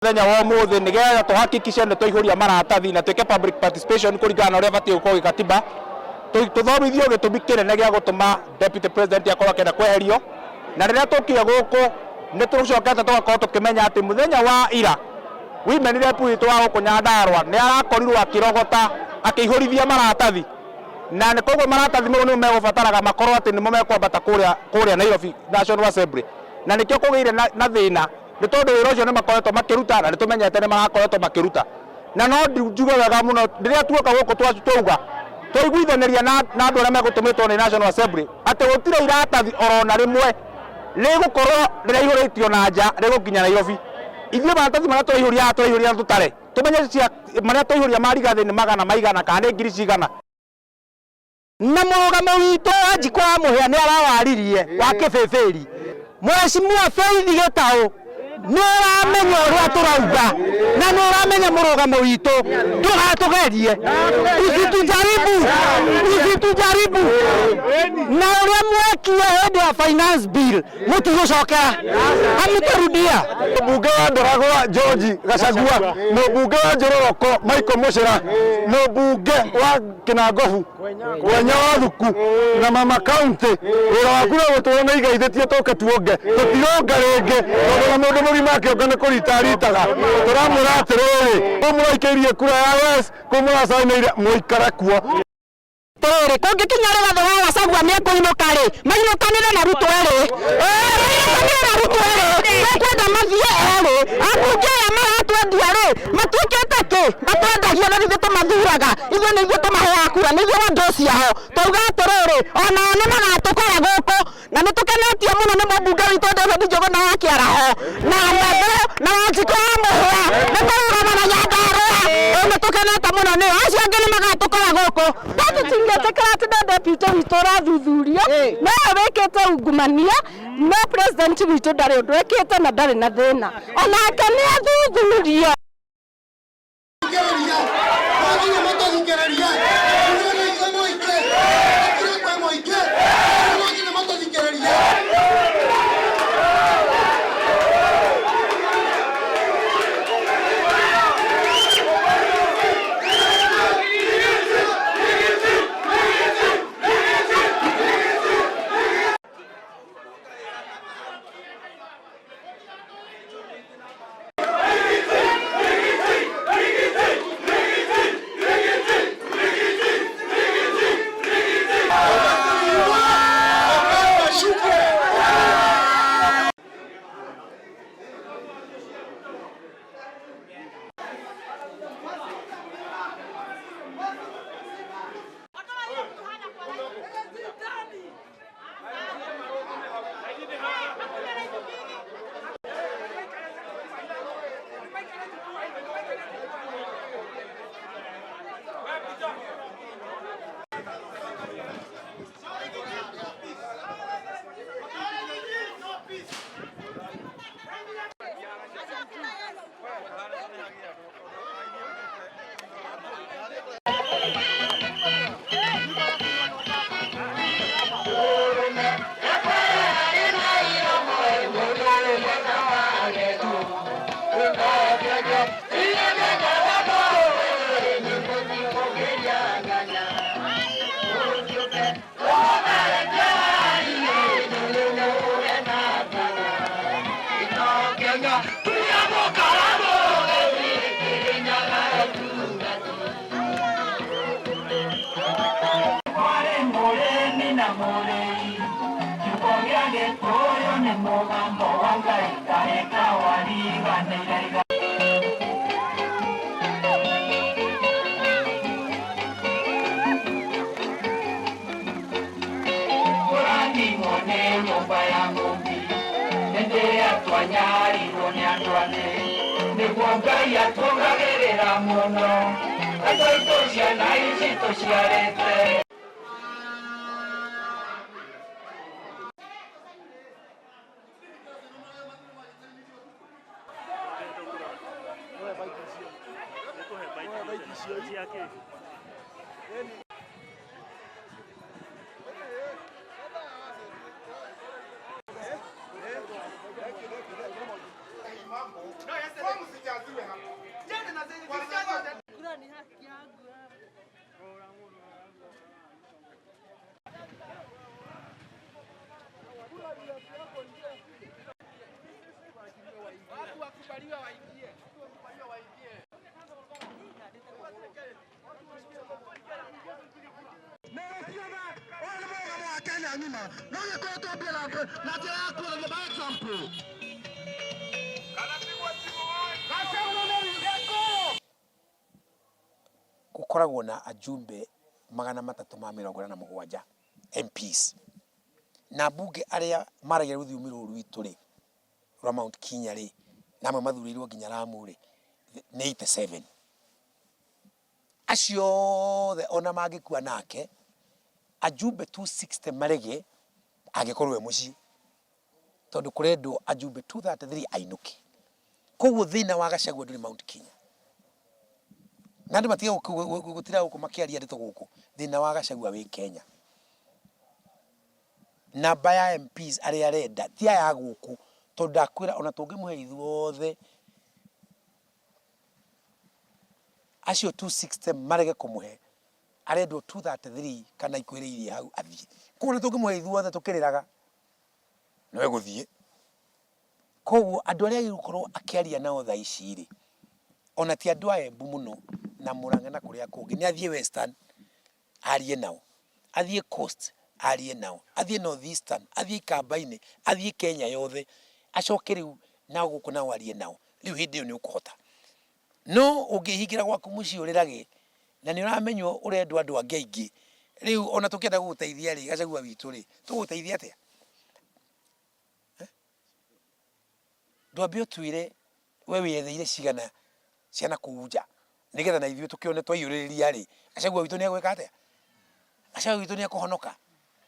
Muthenya wa umuthi nigetha tuhakikishe ni twaihũria maratathi na twike public participation kuringana na uria batie gukorwo gikatiba tuthomithio gitumi kinene gia gutuma deputy president akorwo akienda kweherio. Na riria tukire guku ni tucokete tugakorwo tukimenya ati muthenya wa ira women rep witu wa guku Nyandarua ni arakorirwo akirogota akiihurithia maratathi, na ni koguo maratathi mau nimo megubataraga makorwo ati nimo mekwambata kuria Nairobi National Assembly, na nikio kugeire na thina ni tondu wira ucio ni makoretwo makiruta na nitumenyete ni marakoretwo makiruta. Na no njuge wega muno riria tuoka guku twauga twaiguithaniria na andu aria megutumitwo ni National Assembly ati gutire iratathi orona rimwe rigukorwo riraihũrĩtio na nja rĩgũkinya Nairobi. Ithuĩ maratathi marĩa tũraihũria tũraihũria tũtare tumenye marĩa twaihũria ma Rigathi nĩ magana maigana kana nĩ ngiri cigana. Na mũrũgamo witũ wa Njikũ wa Mũhĩa nĩ arawaririe wa kĩbĩbĩri. Mheshimiwa Faith Gĩtaũ nĩ ũramenya ũrĩa tũrauga na nĩ ũramenya mũrũgamo witũ, ndũgatũgerie, usitujaribu, usitujaribu. Na ũrĩa mwekire hĩndĩ ya finance bill mũtigũcokera, hamũtarudia. Mbunge wa Ndaragwa George Gachagua, mũmbunge wa Njororoko Michael Muchira, mũmbunge wa Kinangofu Kwenya wa Thuku na mama county, wĩra waku no gũtũra na igaithĩtie tũke tuonge, tũtironga rĩngĩ tondũ na mũndũ mũgima akĩonga nĩ kũrita aritaga. Tũramwĩra atĩrĩrĩ, kũu mũraikĩirie kura ya yes, kũu mũracainĩire mũikare kuo. Tĩrĩrĩ, kũngĩkinya Rigathĩ wa Gachagua nĩekũinũka rĩ, mainũkanĩre na Ruto erĩ, mainũkanĩre na Ruto erĩ, tũkwenda mathiĩ erĩ. Ambunge aya maratwendia rĩ, matuĩkĩte kĩ? Matwendagia na ithuĩ tũmathuraga, ithuĩ nĩ ithuĩ tũmaheaga kura, nĩ ithuĩ andũ ciao. Twauga atĩrĩrĩ, onao nĩ magatũkora gũkũ, na nĩ tũkenetio mũno nĩ mũmbunge witũ David Njũgũna wa Kĩaraho na Mbembe na Wanjikũ wa Mũhĩa, nĩ kũrũgama na Nyandarũa. Nĩ tũkenete mũno nĩo, acio angĩ nĩ magatũkora gũkũ. Tũtingĩtĩkĩra atĩ no deputy witũ ũrathuthurio, nowe wĩkĩte ungumania, no president witũ ndarĩ ũndũ ekĩte na ndarĩ na thĩna, onake nĩ athuthurio. Gũkoragwo na ajumbe 387 MPs na ambunge arĩa maragia rũthiomi rũrũ rwitũ rĩ, rwa Mount Kenya rĩ, na amwe mathurĩirwo nginya Lamu rĩ, nĩ 87. Acio othe ona mangĩkua nake, ajumbe 260 marege angĩkorwo e mũciĩ, tondũ kũrendwo ajumbe 233 ainũke. Koguo thĩna wa Gachagua ndũrĩ Mount Kenya. Na andũ matige gũtira gũkũ makĩaria ndeto gũkũ, thĩna wa Gachagua wĩ Kenya. Namba ya MPs arĩa arenda ti aya a gũkũ, tondũ ndakwĩra ona tũngĩmũhe ithuothe acio 260 marege kũmũhe, arendwo 233 kana ikuhĩrĩirie hau athiĩ. Koguo ona tũngĩmũhe ithuothe tũkĩrĩraga, no egũthiĩ. Koguo andũ arĩa agĩrĩirwo gũkorwo akĩaria nao thaa ici rĩ, ona ti andũ a Embu mũno na Murang'a na kũrĩa kũngĩ, nĩ athiĩ Western arie nao, athiĩ Coast arie nao, athiĩ North Eastern, athiĩ Ikamba-inĩ, athiĩ Kenya yothe, acoke rĩu nao gũkũ nao arie nao, rĩu hĩndĩ ĩyo nĩ ũkũhota. No ũngĩhingĩra gwaku mũciĩ ũrĩrage na nĩ ũramenywo ũrendwo andũ angĩ aingĩ, rĩu ona tũkĩenda gũgũteithia rĩ, Gachagua witũ rĩ, tũgũgũteithia atĩa? Ndwambe ũtwĩre we wĩyetheire cigana cia na kũu nja nĩgetha na ithuĩ tũkĩone twaiyũrĩrĩria rĩ, Gachagua witũ nĩ egwĩka atĩa? Gachagua witũ nĩ ekũhonoka?